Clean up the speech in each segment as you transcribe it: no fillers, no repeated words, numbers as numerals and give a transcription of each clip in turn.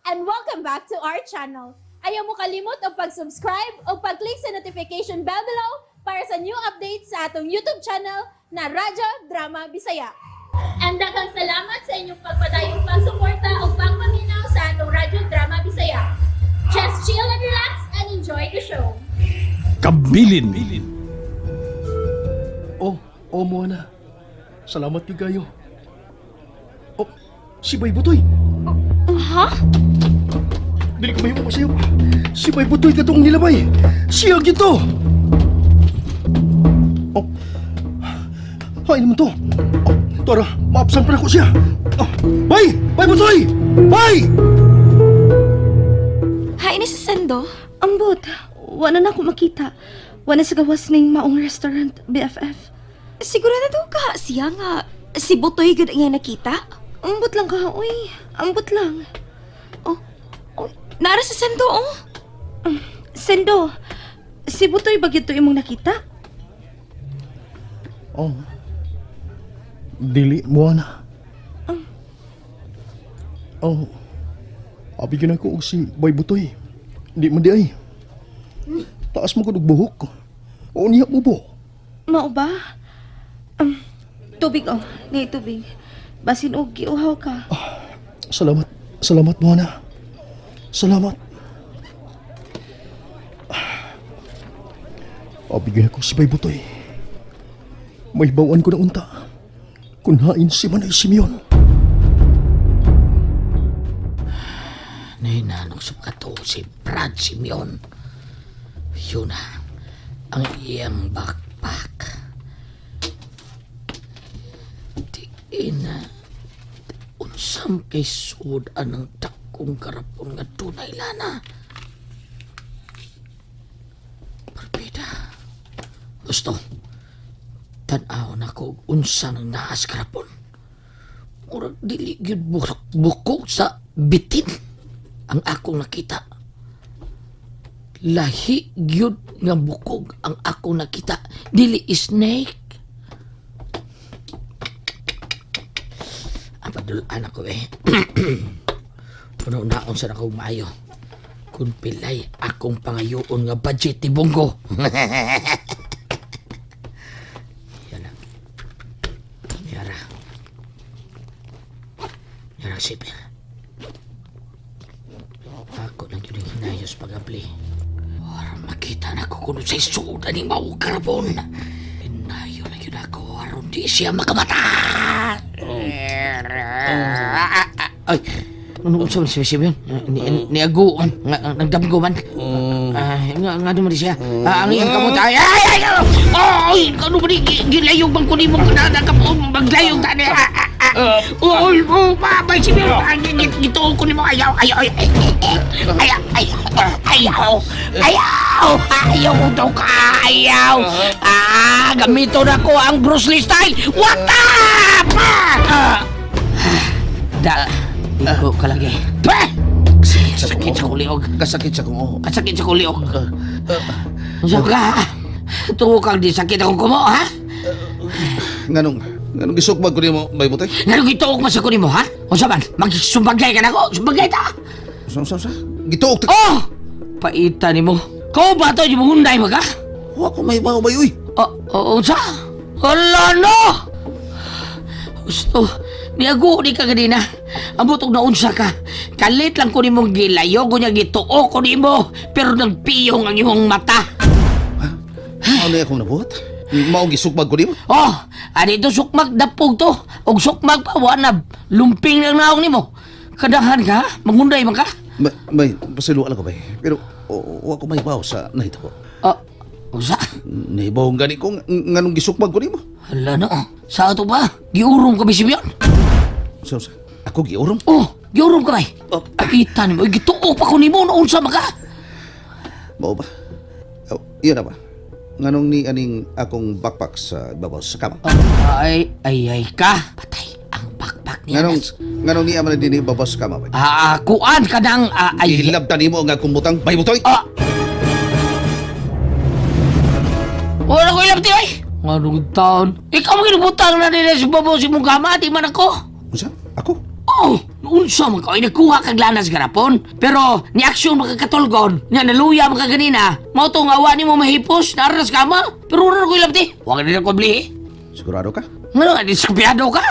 And welcome back to our channel. Ayaw mo kalimot og pag-subscribe o pag-click sa notification bell below para sa new updates sa atong YouTube channel na Radyo Drama Bisaya. And daghang salamat sa inyong pagpadayong pagsuporta o pagpaminaw sa atong Radyo Drama Bisaya. Just chill and relax and enjoy the show. Kabilin. Oh, oh Moana. Salamat gyud kayo. Oh, si Bay Butoy. Ha? Dili ko mahimo masayop. Si Bay Butoy katong nilabay. Siya gyud to. Oh. Hay naman to. Oh, tara, maabsan pa nako siya. Oh, bay! Bay Butoy! Bay! Hain ni sa Sendo? Ambot. Wala na ako makita. Wala sa gawas ning maong restaurant, BFF. Siguro na daw ka. Siya nga. Si Butoy gud ang iya nakita. Ambot lang ka, uy. Ambot lang. Oh, oh, nara sa Sendo, oh. Sendo, si Butoy ba gyud to imong nakita? Oh. Dili, Moana. Oh. Abi gyud ako og si Bay Butoy. Di man di ay. Taas mo gud og buhok. O niya mo bo. Mao ba? Tubig oh, ngay tubig. Basin og giuhaw ka. Salamat. Salamat, Moana. Salamat. Abi gyud ako si Bay Butoy. May bawan ko na unta. Kun hain si Manay Simeon. Nahinanong sa kato si Brad Simeon. Yun na, ang iyang backpack. Tiin na, unsam kay sud anang dakong karapon nga dunay lana. Parbida. Gusto, tanaw na ko og unsa nang naas karapon. Murag dili gyud bukog sa bitin ang akong nakita. Lahi gyud nga bukog ang akong nakita. Dili snake. Ang padulaan ako eh. Puno naon sa akong maayo. Kung pilay akong pangayoon nga budget ni Bongo. Yan lang. Yara. Yara sipir. Ako lang yun ang hinayos pag-abli. Para makita na ko kung sa isuod aning maong karabon. Hinayo lang yun ako aron di siya makamata. Ay, ano unsa man siya Simeon? Ni, ni, ni aguon, nga nagdamgo man. Ay, nga nga naman siya. Ah, ang iyang kamot. Ay, ay, ay, ay, ay, ano ba ni gilayog bang kunin mo na nakapuon maglayog tani. Ah, ah, ah. Uy, oh, babay Simeon. Ay, gituon ko nimo. Ayaw, ayaw, ay, ay, ay, ay, ayaw, ayaw, ayaw daw ka, ayaw. Ah, gamito na ko ang Bruce Lee style. What up? Ah! Da, iko ka lagi. Bah! Sakit sa kuliog. Kasakit sa kong oho. Kasakit sa kuliog. Unsa ka? Tuo kang di sakit akong kumo, ha? Nganong, nganong gisukbag ko nimo, Bay Butoy? Ngano gituok man sa kunin mo, ha? Unsa man? Magsumbagay ka nako? Sumbagay ta! Sa sa sa? Gituok ta. Oh! Paita nimo. Kau ba to yung hunday ba ka? Wa ko may bawo bay uy. Oh, oh, unsa? Hala no! Gusto, niago ni ka ganina. Ang butog na unsa ka. Kalit lang ko nimo gilayo, ko niya gituo ko nimo, pero nagpiyong ang imong mata. Ano akong nabuhat? Mao gisukbag ko nimo? Oh, ani to sukmag dapog to. Og sukmag pa wa na lumping lang naong nimo. Kadahan ka, mangunday man ka. Bay, bay pasayloa lang ko bay. Pero wa ko may bawo sa nahitabo. Oh, unsa? Nahibaw gani ko nganong gisukbag ko nimo. Hala no. Sa ato ba? Giurong ka bisib yun? Sa sa? Ako giurong? Oh, giurong ka bay. Oh. Kita nimo, gituo pa ko nimo no unsa man ka. Mao ba? Oh, iyon na ba? Nganong ni aning akong backpack sa babaw sa kama? Ay, ay, ay ka. Patay ang backpack niya. Nganong nganong ni man dinhi babaw sa kama bay? Ah, kuan ka ng ah, ay. Gihilabtan nimo ang akong butang, Bay Butoy. Ah. Wala ko ilabti ay. Nganong taon? Ikaw ang ginubutang na nila si Bobo si mong kama, di man ako. Unsa? Ako? Oh, Oh, unsa man ka? Ay, nagkuha kag lanas garapon. Pero ni aksyon makakatulgon, nya naluya man ka ganina. Mao to nga wa nimo mahipos, naara sa kama. Pero wala na ko ilabti. Wa ka nila ko blihi. Sigurado ka? Ngano nga diskupiyado ka?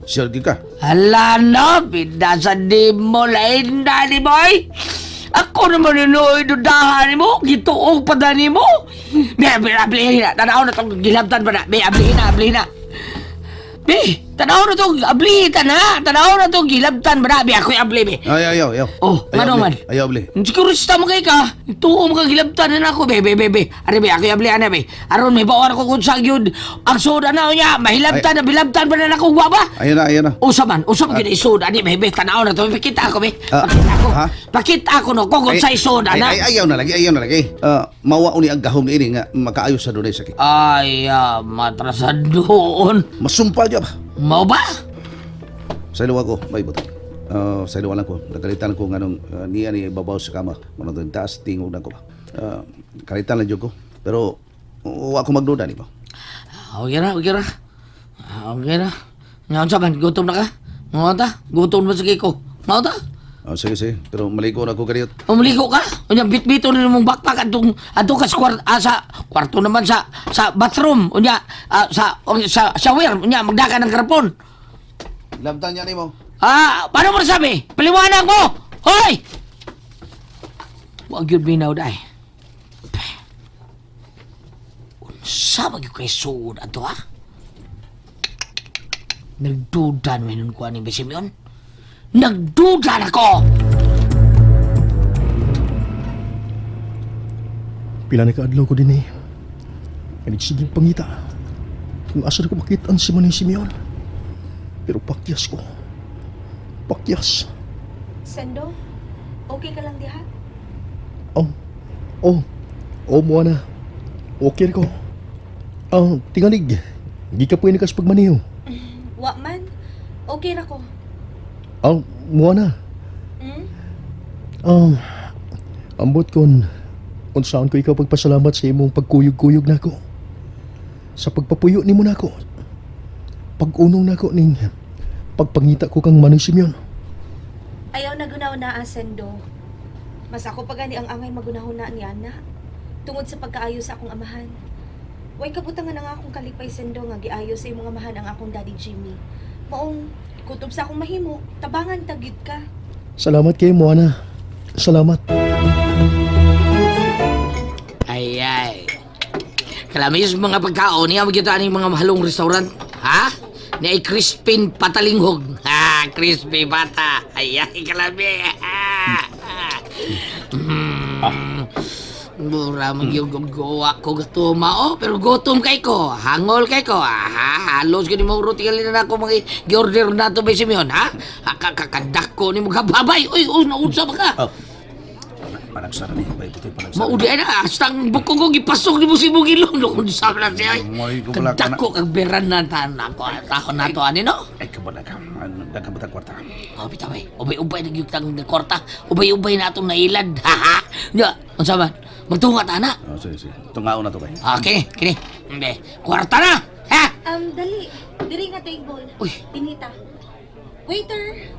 Sure gyud ka? Hala no, pinasa di mo lain na ni boy. Ako naman nunoy dudahan ni mo, gituog pa ni mo. Be, be, ablihin na, tanaw na tong gilabtan pa na. Be, ablihin na, ablihin na. Be, tanaw na tong ablihin na, tanaw na tong gilabtan pa na. Be, ako'y abli, be. Ay, ayaw, ayaw. Oh, Ayaw, ngano abli. man? Ayaw, abli. Sigurista mo kay ka, tuo mo ka gilabtan na ako, be, be, be, be. Are, be, ako'y abli, ana, be. Aron, may bawar ko kung sa gyud. Ang soda na niya, mahilabtan na, bilabtan pa na ako, wa ba? Ayaw na, ayaw na. Usa man, usa man gyud isod ani be, be tanaw na to, pakita ako be. Ah, Pakita ako. ha? Pakita ako no kung unsay isod Ay, ana. ay, ayaw na lagi, ayaw na lagi. Ah, mawa ni ang gahom ni ini nga makaayo sa dunay sakit. Ay, matrasan doon. Masumpa gyud ba? Mao ba? Sa iluwa ko, may buto. Ah, sa iluwa lang ko, nagkalitan ko nganong niya ni ibabaw sa kama. Muna doon taas, tingog na ko ba. Ah, kalitan lang jud ko. Pero, wa ko magduda ni ba? Okay ra, okay ra. Okay ra. Nga unsa man, gutom na ka? Mao ta? Gutom ba sige ko? Mao ta? Ah, sige, sige. Pero maligo na ko kaniyot. Umuliko ka? Unya bitbito ni mong backpack adtong adto ka sa kwarto, sa kwarto naman sa bathroom. Unya sa sa shower, unya magdaka ng karapon. Labtan niya nimo. Ah, paano mo nasabi? Paliwanag mo! Hoy! Huwag yun binaw dahi. Unsa ba yun kay suod ato ha? Nagduda naman nun ko aning Simeon. Nagduda na ko! Pila na kaadlaw ko din eh. Kanigsiging pangita. Kung asa na ko makitaan si Manay Simeon. Pero pakyas ko. Pakyas. Sendo, okay ka lang diha? Oh. Oh. Oh, Moana. Okay ko. Oh, tingalig. Hindi ka pwede kas pagmaniho. Wa man. Okay ra ko. Oh, Moana. Hmm? Ambot kon unsaon ko ikaw pagpasalamat sa imong pagkuyog-kuyog nako. Sa pagpapuyo nimo nako. Pag-unong nako ning pagpangita ko kang Manoy Simeon. Ayaw na gunaw na, Sendo. Mas ako pa gani ang angay magunahuna ni Ana. Tungod sa pagkaayo sa akong amahan. Way kabutangan ang akong kalipay, Sendo, nga giayo sa imong amahan ang akong daddy Jimmy. Maong kutob sa akong mahimo, tabangan tagid ka. Salamat kay Moana. Salamat. Ay, ay. Kalamis mga pagkaon, niya magyuta ang mga mahalong restaurant. Ha? Ni ay crispin patalinghog. Ha, crispy bata. Ay, ay, kalami. Mm. Mura magyugugwa ko gatuma oh, pero gutom kay ko. Hangol kay ko. Ha, halos gani mo roti gali na ako mga gi-order na to ba Simeon, ha? Kakadako ni mo kababay. Uy, uy, naunsa ba ka? Oh. Panagsara ni, may buto panagsara. Maudi ay na, hasta ang bukong ko gipasok ni mo si mong ilong. Nung sa na siya. Moy, kumala ka na. Kadako kag beran na tanan ko. Tahon na to ani no? Ay, kabala ka. Ano, daghan ba tag kwarta? Oh, bitaw eh. Ubay-ubay na gyud tang kwarta. Ubay-ubay na atong nailad. Ha ha. Nya, unsa man? Magtunga ta na. Oh, sige, sige. Tungaon na to, bay. Okay, kini. Hindi. Kwarta na. Ha? Dali. Diri nga table. Uy. Tinita. Waiter,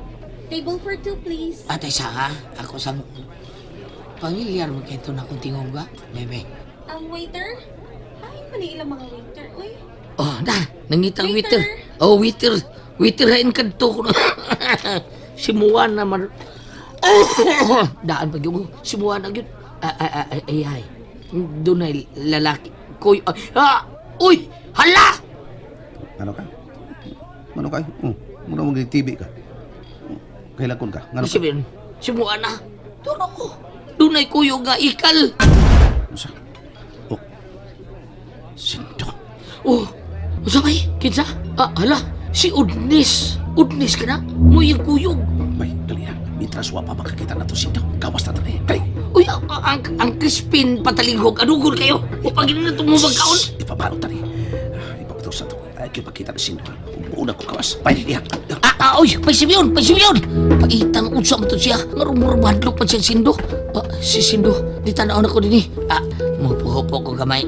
table for two, please. Atay sa ha. Ako sa pamilyar mo kay na akong tingog ba? Bebe. Waiter? Ay, mali ilang mga waiter. Uy, Oh, na, nangitang Waiter. waiter. Oh, waiter. Waiter hain kadto ko. Si Muan naman. Daan pag yung si Muan na gyud. Ay, ay, ay, ay, ay. Dunay lalaki. Koy, ah, uy, hala! Ano ka? Ano ka? Oh, muna mong TV ka. Oh, Kailakon ka. Ngano ka? Si Ben, si Muan na. Turo ko. Dunay kuyo nga ikal. Unsa? Oh. Sindo. Oh, unsa bay? Kinsa? Ah, hala, si Udnis. Udnis ka na? Mo yung kuyog. Bay, dali na. Mitras wa pa makakita na to sindo. Gawas na tani. Dali. Uy, ang crispin patalinghog, anugol kayo. O pag na tumubag kaon. Ipabalot tani. Ipapato sa to. Ay, kipakita na sindo. Una ko kawas. Bay, diya. Ah, ah, uy, may Simeon, may Simeon! Paitang unsa mo to siya. Ngarumurmadlok pa siya sindo. Ah, si Sindo, di tanaw na ko dinhi. Ah, mo po. Hupo ko gamay.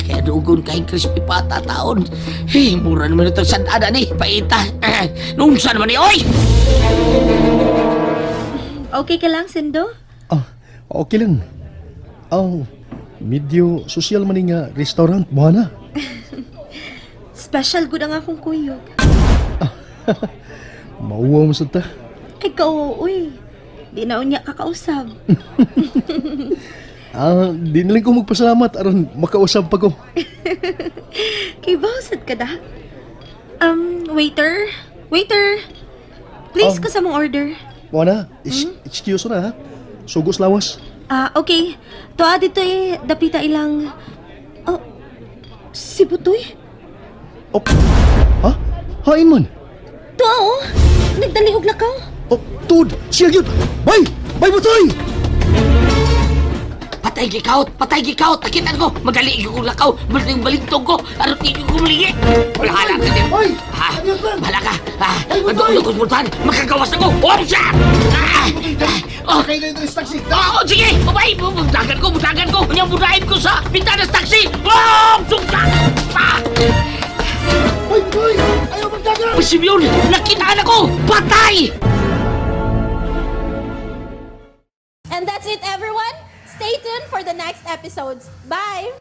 Kaya dugon kay crispy pata taon. Hey, mura naman itong sandada ni. Paita. Nungsa naman ni, oy! Okay ka lang, Sendo? Okay lang. Oh, medyo social man ni nga restaurant mo na. Special good ang akong kuyog. Mauwaw mo sad ta. Ikaw, uy. Di na unya kakausab. Di na lang ko magpasalamat aron makausab pa ko. Kay sad ka da? Waiter? Waiter! Please, ko sa mong order. Mo na, excuse na ha. Sugos lawas. Okay. Tuwa dito eh, dapita ilang. Oh, si Butoy? Oh. Ha? Hain man. Tuwa oh! Nagdali og lakaw. Oh, tud, siya gyud. Bay, bay butoy. Patay gikaot! Patay gikaot! Nakitaan ko! Magali ko lakaw! Baling balintong ko! Arot di ko maligi! Bahala ka din! Ay! Ha? Adios, man! Bahala ka! Ay, Nandun ko sultan! Makagawas ako! Oh, siya! Oh! Okay na yung taxi. Oh, sige! Ubay! Butagan ko! Butagan ko! Unyang budahin ko sa bintana sa taxi! Oh! Sugta! Pa! Bay butoy! Ayaw magdagan! Simeon! Nakitaan ako! Patay! And that's it, everyone. Stay tuned for the next episodes. Bye!